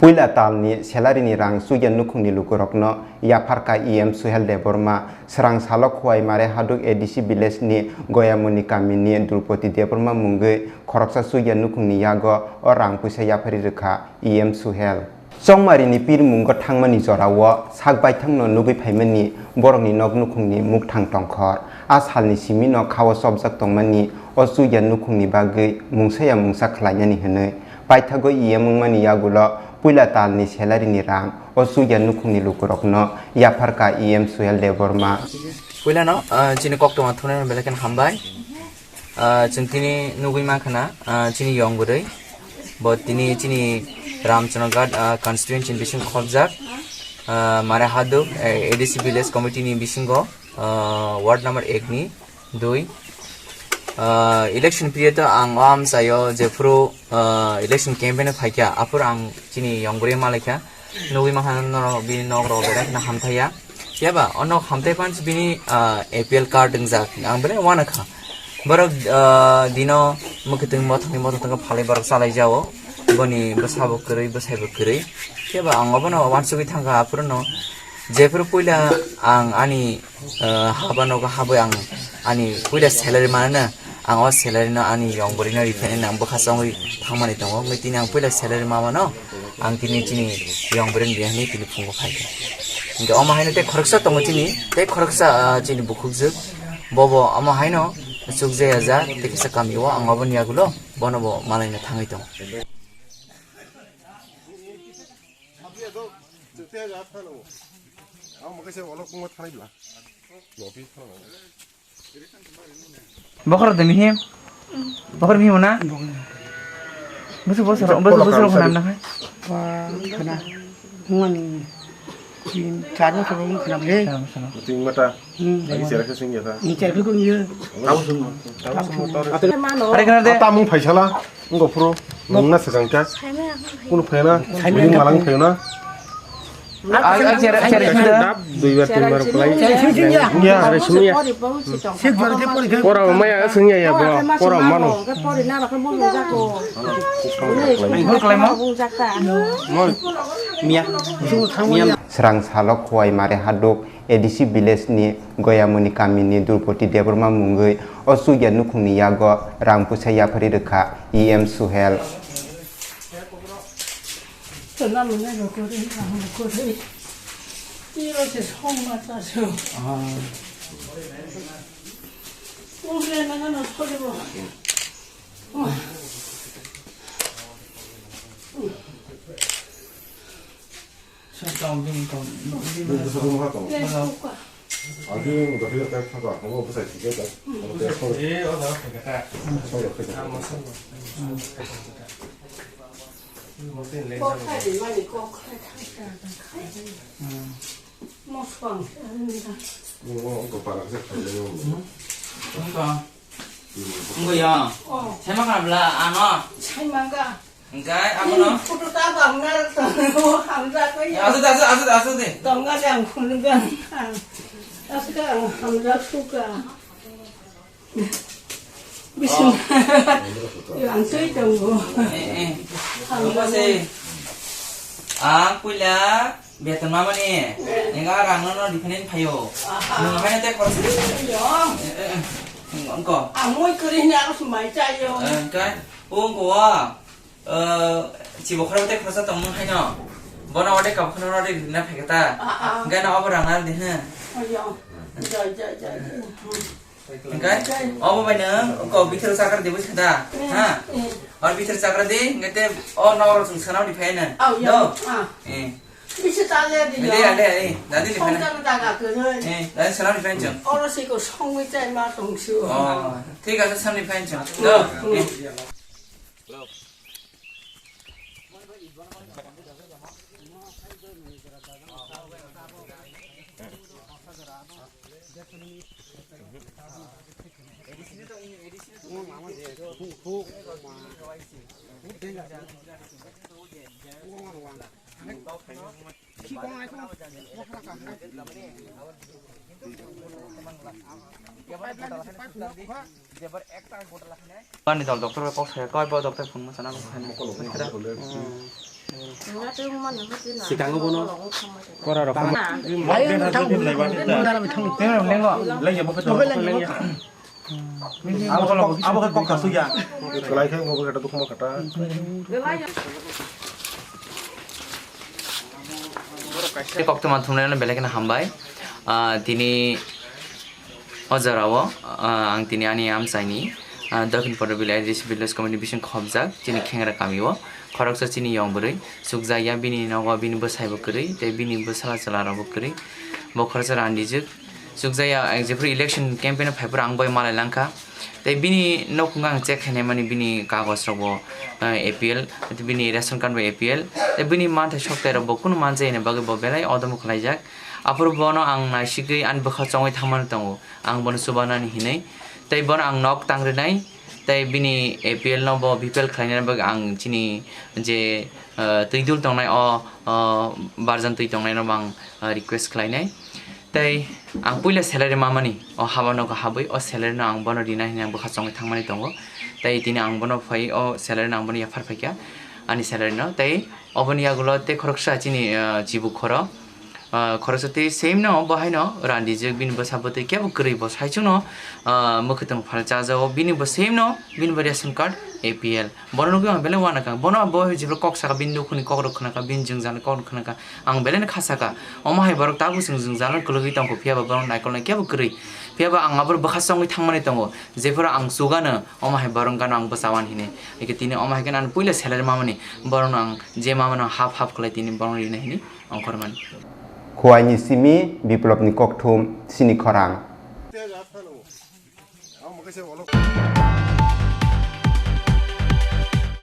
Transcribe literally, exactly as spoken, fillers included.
Puila talni salary ni rang chukya nukhungni lukurokno yapharkha E M Suhel Debbarma. Swrang salo Khowai Mare Haduk A D C village ni Goyamoni kamini Drupati Debbarma mungwi khoroksa chukya nukhungni yago o rang puisa yapharwi rwkha E M Suhel. Chongmarini pirmungo thangmani jorao sak baithangno nugwi phaimani borokni nok nukhungni mukthang tongkhor. A salni simino khao chopjak tongmani o chukya nukhungni bagwi mungsaya mungsa khlainani hwnwi paithago E M wngmani yagulo puila talni salary ni rang o chukya nukhungni lukurokno yapharkha E M Suhel Debbarma. Puilano, ah, chini koktwma thungnai belai kheno hambai. Ah, chwng tini nugwi mankha na, ah, chini yong bwrwi. Bo tini chini Ramchandraghat, ah, constituency ni bising khobjak. Ah, Mare Haduk, eh, A D C village committee ni bisingo, ah, ward number ek ni dui. Ah, election period o ang o amchaio jephuru, ah, election campaign o phaikha, aphuru ang chini yong bwrwi malaikha. Nugwi mankha norok bini nok rok belai kheno hamthaiya. Phiya ba o nok hamthai phano bini, ah, A P L card wngjak. Ang belai uanakha. Borok, ah, dino mwkhwtwng mothangwi mothang thangkha phalwi borok chalai jao. Boni bwsabo kwrwi, bwsaibo kwrwi. Phiya ba ang obono uansugwi thangkha aphuru no. Jephuru puila ang ani, ah, haba nogo habwi ang ani puila salary manana. Ang o salary no ani yong bwrwi no riphainani ang bwkha chongwi thangmani tongo. Wngwi tini ang puila salary mamano ang tini chini yong bwrwi ni bihikni tini phungo phaikha. Hinkhe omo haino tei khoroksa tongo chini, tei khoroksa, ah, chini bukhukjwk. Bobo omo haino chukjaya ja tei kisa kamio ang oboni yagulo bono bo malaina thangwi tongo. Bokhorok de mihi? Bokhorok mihi mona? Busu bosu ro, busu bosu ro khana na hai. Wa khana. Mani. Tin char bosor ro khana le. Tin mata. Hmm. Ai sera ke sing ya ta. Ni char ko ni. Tahu semua. Tahu semua. Are kana de. Tamung phaisala. Wngkha phuru, nwng na swkang kha. Kunu phai na, nwng malang phai na. Ang, ang chere, chere sung da. Duibar, tinbar kwlai. Ya. Pora maya swngya ya bo, pora mano. Ang hor kwlai mo. Miya. Miya. Srang salo Khowai Mare Haduk A D C village ni Goyamoni kamini Drupati Debbarma mungwi o chukya nukhungni yago rang puisa yapharwi rwkha E M Suhel. Wngkha. Wngkha ya. Oh. Saimankha bla ano. Saimangkha. Hingkai abono. Photo ta bang na to hamjak ko ya. Asuk, asuk, asuk, asuk de. Tongga jang khulungan. Asuk ang hamjak suka. Bising. Yo ang tui tonggo. Eh, eh. Hamjak. Apa sih? Ang puila. Beton mamani, eh, ega rang no no diphanin phaio. Aha. Nwng haino tei khoroksa. Yo. Eh, eh, eh. Wngko. Amoi kwrwi hwnwi aro se mai chaio. Eh, wngkha. Wngko o. Eh, chibo khorok tei khoroksa tong nwng haino. Bono ode kap khano ode rina phaikata. Ah, ah. Gana obo rang na di ha. Ayo. Ja, ja, ja, ja. Hingkai, obo bai nwng kok bithoro chakra di bwsada, ha? Eh. Or bithoro chakra di, hingkai te o nokro chwng sanam di phai na. Au, ya. Do? Ah. Eh. Bisi ta le di. Ade, ade, ade. Dadi di phai na. Songkar daga kwrwi. Eh, dadi sanam di phai chwng. Oro se ko songwi chai ma tong su. Oh, thik ase, sanam di phai chwng. Do? Eh. Ani dol doctor kok saya koi bo doctor phone mo sana ko khai mo. Sikango bono. Ayo, thang. Lengya bokhe. Abo kok kasu ya. Kelai khe abo kata dukuma kata. Koktwma thumnaino belai kheno hambai. Ah, tini o jorao, ah, ang tini ani amchaini, ah, Dokhin Porobili A D C Village Committee bising khobjak chini Khengra kamio khoroksa chini yong bwrwi chukjakya, bini nogo bini bwsaibo kwrwi tei bini bwsala chwlarokbo kwrwi. Bo khoroksa randijwk. Chukjaya, ang jephru election campaign o phaiphuru ang bai malai langkha. Tei bini nokung ang check khainai mani bini kagoj rok bo, eh, A P L, bini ration card bo A P L. Tei bini manthai soktai rok bo kunu manjai ni bagwi bo belai odomo khlaijak. Aphuru bono ang naisigwi ani bwkha chongwi thangmani tongo. Ang bono chubanani hinwi. Tei bono ang nok tangrinai. Tei bini A P L no bo B P L khlainani bagwi ang chini je, eh, twi dul tongnai o, o barjan twi tongnai no bo ang, eh, request khlainai. Tei ang puila salary mamani, o haba nogo habwi o salary no ang bono rina hinwi ang bwkha chongwi thangmani tongo. Tei tini ang bono phai o salary no ang bono yaphar phaikha ani salary no. Tei oboni yagulo tei khoroksa chini, ah, chibu khoro, ah, khoroksa tei same no bo haino randijak bini bwsa bwtwi kebo kwrwi bo saichung no, ah, mwkhwtwng phal chajago bini bo same no bini bo ration card A P L. Bono nugwi ang belai uanakha. Bono bo jephru kok saka bini nukhungni kok rok khwnakha, bini jwngjal ni kok rok khwnakha. Ang belai no kha saka. Omo hai borok tabuk chwng jwngjal no kwlwgwi tongkho, phiya ba borok naikolnai kebo kwrwi. Phiya ba ang abo bwkha chongwi thangmani tongo. Jephru ang chugano, omo hai borok gano ang bwchawan hini. Eke tini omo hai khe nang puila salary mamani. Borok no ang je mamano half half khlai tini borok rina hini ongkhormani. Khuaini simi Biplopni kokthum sini khorang.